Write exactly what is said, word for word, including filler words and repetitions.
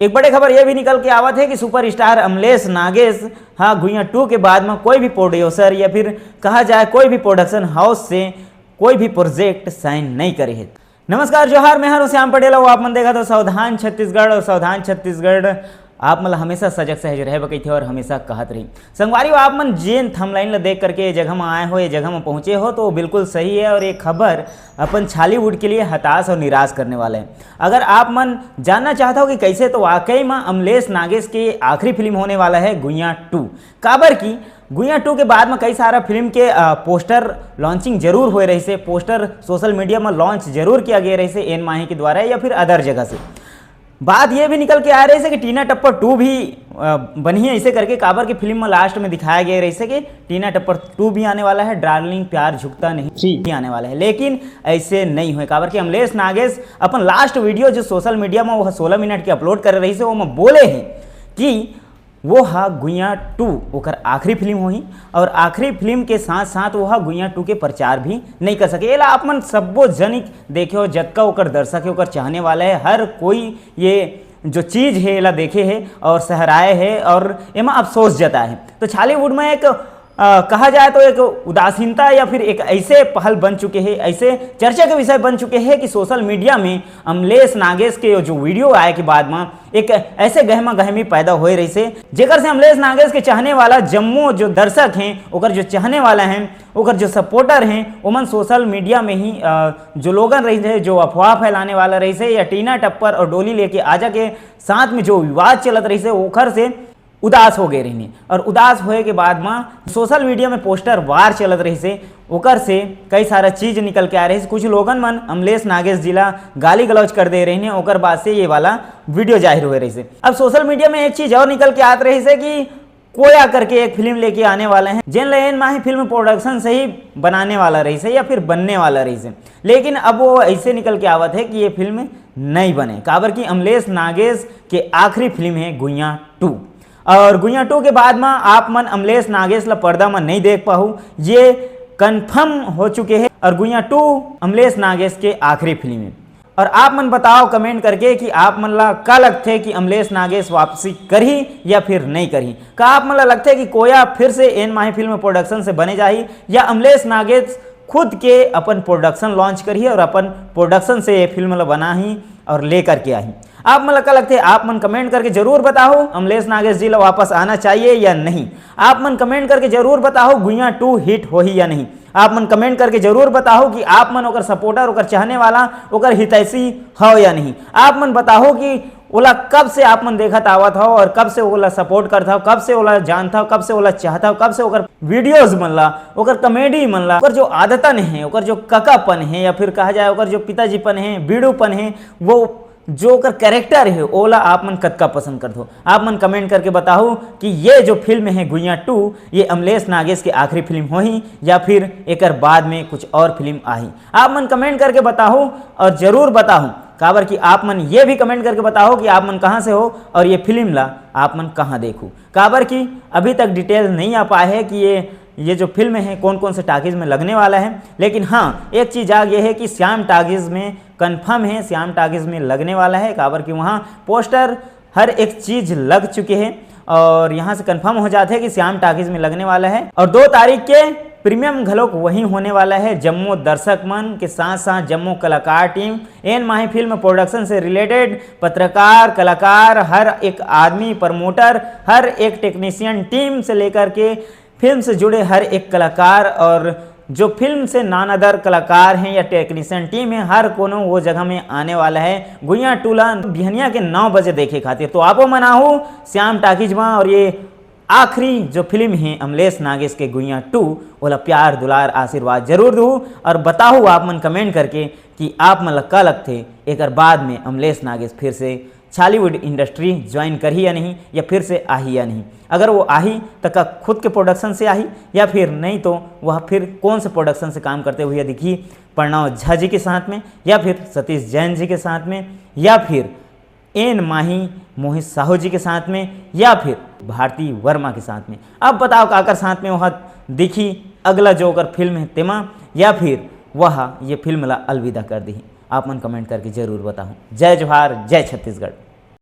एक बड़े खबर ये भी निकल के आवत हे कि सुपरस्टार अमलेश नागेश हा गुइया टू के बाद में कोई भी प्रोड्यूसर या फिर कहा जाए कोई भी प्रोडक्शन हाउस से कोई भी प्रोजेक्ट साइन नहीं करे हे। नमस्कार, जोहार, मैं हूं श्याम पटेल अउ आप मन देखत हो सावधान छत्तीसगढ़। अउ सावधान छत्तीसगढ़ आप मन ला हमेशा सजग सहज रहे बर कहिथे अउ हमेशा कहत रही। संगवारी हो, आप मन जेन थंबनेल ला देख करके ये जगह में आए हो, ये जगह में पहुंचे हो, तो बिल्कुल सही है। और ये खबर अपन छालीवुड के लिए हताश और निराश करने वाला है। अगर आप मन जानना चाहत हो कि कैसे, तो वाकई में अमलेश नागेश के आखिरी फिल्म होने वाला है गुइया टू। काबर कि गुइया टू के बाद में कई सारा फिल्म के, अ, पोस्टर लॉन्चिंग जरूर होए रहिसे, पोस्टर सोशल मीडिया में लॉन्च जरूर किया गया रहिसे एन माही के द्वारा या फिर अदर जगह से। बात ये भी निकल के आ रहिसे कि टीना टप्पर टू भी, अ, बनही ऐसे करके, काबर की फिल्म में लास्ट में दिखाया गया रहिसे कि टीना टप्पर टू भी आने वाला है, डार्लिंग प्यार झुकता नहीं थ्री भी आने वाला है, लेकिन ऐसे नहीं हुए। काबर कि अमलेश नागेश अपन लास्ट वीडियो जो सोशल मीडिया में वो सोलह मिनट के अपलोड करे रहिसे, वो में बोले हैं कि वो हा गुइया टू ओकर आखिरी फिल्म होही और आखिरी फिल्म के साथ साथ वो हा गुइया टू के प्रचार भी नहीं कर सके। एला आप मन सब्बो जनिक देखे हो, जतका ओकर दर्शक है, ओकर चाहने वाला है, हर कोई ये जो चीज है एला देखे है और सहराए है और एमा अफसोस जताए है। तो छालीवुड में एक, अ, कहा जाए तो एक उदासीनता या फिर एक ऐसे पहल बन चुके हैं, ऐसे चर्चा के विषय बन चुके हैं कि सोशल मीडिया में अमलेश नागेश के जो वीडियो आए के बाद में एक ऐसे गहमा गहमी पैदा होए रहिसे, जेकर से अमलेश नागेश के चाहने वाला जम्मो जो दर्शक हैं, ओकर जो चाहने वाला हैं, ओकर जो सपोर्टर हैं, ओमन सोशल मीडिया में ही, अ, जो लोगन रहिसे, जो अफवाह फैलाने वाला रहिसे या टीना टप्पर और डोली लेके आजा के साथ में जो विवाद चलत रहिसे, ओखर से उदास हो गए रहिने। और उदास होए के बाद में सोशल मीडिया में पोस्टर वार चलत रहिसे, ओकर से कई सारा चीज निकल के आ रहिसे। कुछ लोगन मन अमलेश नागेश जी ला गाली गलौज कर दे रहिने, ओकर बाद से ये वाला वीडियो जाहिर हुए रहिसे। अब सोशल मीडिया में एक चीज और निकल के आत रहिसे कि कोया करके एक फिल्म लेके आने वाले हैं, जेन ला एन माही फिल्म प्रोडक्शन से ही बनाने वाला रहिसे या फिर बनने वाला रहिसे, लेकिन अब वो ऐसे निकल के आवत है कि ये फिल्म नहीं बने, काबर कि अमलेश नागेश के आखिरी फिल्म है गुइया टू। और गुइया टू के बाद में आप मन अमलेश नागेश ला पर्दा में नहीं देख पाहू, ये कन्फर्म हो चुके हैं। और गुइया टू अमलेश नागेश के आखिरी फिल्म है। और आप मन बताओ कमेंट करके कि आप मन ला का लगथे कि अमलेश नागेश वापसी करही या फिर नहीं करही? का आप मन ला लगथे कि कोया फिर से एन माही फिल्म प्रोडक्शन से बने जाही या अमलेश नागेश खुद के अपन प्रोडक्शन लॉन्च करही और अपन प्रोडक्शन से ये फिल्म ला बनाही और लेकर के आही? आप मन ला का लगथे, आप मन कमेंट करके जरूर बताओ, अमलेश नागेश जी ला वापस आना चाहिए या नहीं। आप मन कमेंट करके जरूर बताओ, गुइया टू हिट होही या नहीं। आप मन कमेंट करके जरूर बताओ कि आप मन ओकर सपोर्टर, ओकर चाहने वाला, ओकर हितैषी हो या नहीं। आप मन बताओ कि ओला कब से आप मन देखत आवत हो और कब से ओला सपोर्ट करत हो, कब से ओला जानत हो, कब से ओला चाहत हो, कब से ओकर वीडियोज मन ला, ओकर कॉमेडी मन ला, ओकर जो आदतन है, ओकर जो ककापन है या फिर कहा जाए ओकर जो पिताजीपन है, बीड़ूपन है, वो जो ओकर कैरेक्टर है, ओला आप मन कतका पसंद करत हो। आप मन कमेंट करके बताओ कि ये जो फिल्म है गुइया टू, ये अमलेश नागेश के आखिरी फिल्म होही या फिर एकर बाद में कुछ और फिल्म आही। आप मन कमेंट करके बताओ और जरूर बताओ, काबर कि आप मन ये भी कमेंट करके बताओ कि आप मन कहाँ से हो और ये फिल्म ला आप मन कहाँ देखू, काबर कि अभी तक डिटेल नहीं आ पाए है कि ये, ये जो फिल्म है कौन कौन से टाकीज में लगने वाला है। लेकिन हाँ, एक चीज़ आ गई है कि श्याम टाकीज में कन्फर्म है, श्याम टाकीज में लगने वाला है, काबर कि वहाँ पोस्टर हर एक चीज लग चुके हैं और यहाँ से कन्फर्म हो जाते हैं कि श्याम टाकीज में लगने वाला है। और दो तारीख के प्रीमियम घलोक वही होने वाला है। जम्मो दर्शक मन के साथ साथ जम्मो कलाकार टीम, एन माही फिल्म प्रोडक्शन से रिलेटेड पत्रकार, कलाकार, हर एक आदमी, प्रमोटर, हर एक टेक्नीशियन टीम से लेकर के फिल्म से जुड़े हर एक कलाकार और जो फिल्म से नानादर कलाकार हैं या टेक्नीशियन टीम है, हर कोनो वो जगह में आने वाला है गुइया टू ला बिहनिया के नौ बजे देखे खातिर। तो आपो मन आहू श्याम टाकीज में और ये आखिरी जो फिल्म है अमलेश नागेश के गुइया टू, ओला प्यार, दुलार, आशीर्वाद जरूर दू और बताहू आप मन कमेंट करके कि आप मन ला का लगथे एकर बाद में अमलेश नागेश फिर से छालीवुड इंडस्ट्री ज्वाइन करही या नहीं, या फिर से आही या नहीं। अगर वो आही, तो का खुद के प्रोडक्शन से आही या फिर नहीं, तो वह फिर कौन से प्रोडक्शन से काम करते हुए दिखी? प्रणव झा जी के साथ में, या फिर सतीश जैन जी के साथ में, या फिर एन माही मोहित साहू जी के साथ में, या फिर भारती वर्मा के साथ में? अब बताओ, काकर साथ में वह दिखी अगला जो ओकर फिल्म है तेमा, या फिर वह ये फिल्म ला अलविदा कर दी? आप मन कमेंट करके जरूर बताओ। जय जोहार, जय छत्तीसगढ़।